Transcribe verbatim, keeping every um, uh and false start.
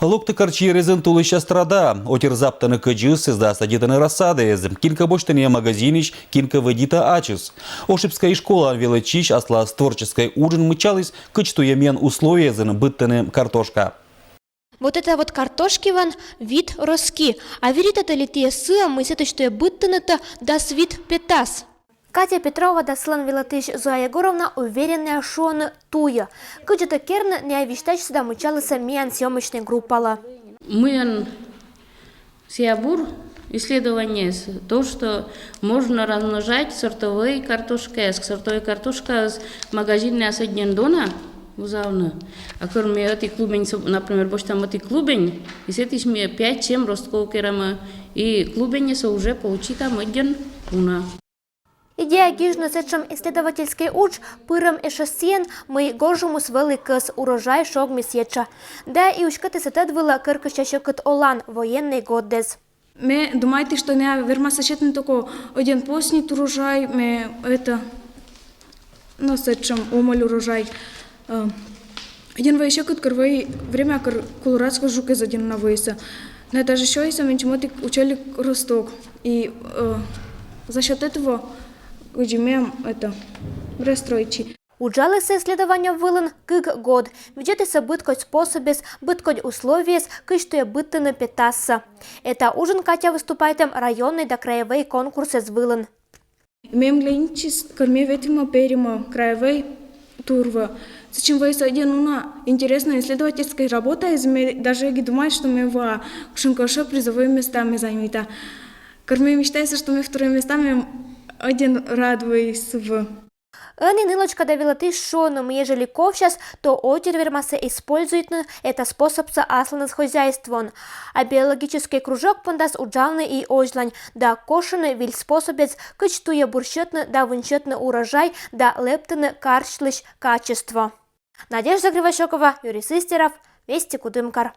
Локты кӧр чирезын тулысь астрада. Отир заптӧны кӧдзыссӧ да садитӧны рассадаӧс. Кин кӧ босьтӧ найӧ магазинысь, кин кӧ вӧдитӧ ачыс. Ошибскӧй школаын велӧдчысь аслас творческӧй уджын мыччаліс, кыдз туйӧмъян условиеясын быдтӧны картошка. Вот это вот картошкилӧн вид рӧски. А веритада ли ті сійӧс, мый сэтысь туйӧ быдтӧны дас вит петас? Катя Петрова да сылӧн велӧдысь Зоя Егоровна увереннӧя шуӧны: туйӧ. Кыдзи тайӧ керны, найӧ висьтасисӧ да мыччалісӧ миян съёмочнӧй группалы. Миян сія бур исследованиеыс то, что можно размножать сортовӧй картошкаяс, сортовӧй картошкаяс магазинъясас ӧдйӧн дона вузавны. А кӧр ми ӧти клубень, например, босьтам ӧти клубень, и сэтысь ми пять-семь ростков керам, и клубеньсӧ уже получитам ӧдйӧн уна. Идея гижны сэтшӧм исследовательскӧй удж пырӧма эшӧ сійӧн, мый гожӧмыс вӧлі кӧс, урожай шогмис етша. Да и уськӧдіс тӧд вылӧ кӧркысьяс сьӧкыд олан военнӧй годдэс. Ме думайті, что найӧ вермасӧ сетны только ӧдйӧн поснит урожай, ме это, но сэтшӧм омӧль урожай. Ӧдйӧн вӧй сьӧкыд, кӧр вӧй время, кӧр колорадскӧй жукыс ӧдйӧн на вӧйсӧ. Но даже сёйсӧ менсьым ӧтик учӧлик росток. И за счет этого кыдзи ме это расстроитчи. Уджалісӧ исследование вылын кык год. Видзӧдісӧ быдкодь способъяс, быдкодь условиеяс, кыдз туйӧ быдтӧны петассӧ. Эта уджын Катя выступайтӧма районнӧй да краевӧй конкурсъяс вылын. Мем глянитчис, кӧр ме ветлі перимӧ краевӧй турвӧ. Сэтшӧм вӧйсӧ ӧдйӧн уна интереснӧй исследовательскӧй работа, и ме даже эг и думайт, что ме вӧя кутшӧмкӧ призовӧй места ме займита. Кӧр ме мечтайті, что ме вторӧй места, ме ӧдйӧн рад вӧй сійӧ. Ӧні нылочка да велӧдысь шуӧны, мый ежели ковсяс, то отир вермасӧ используйтны эта способсӧ асланыс хозяйствоын. А биологическӧй кружок пондас уджавны и озьлань да кошкӧны виль способъяс, кыдз туйӧ бурсьӧдны да вынсьӧдны урожай да лэптыны карсьлысь качество. Надежда Кривощёкова, Юрий Сыстеров, Вести Кудымкар.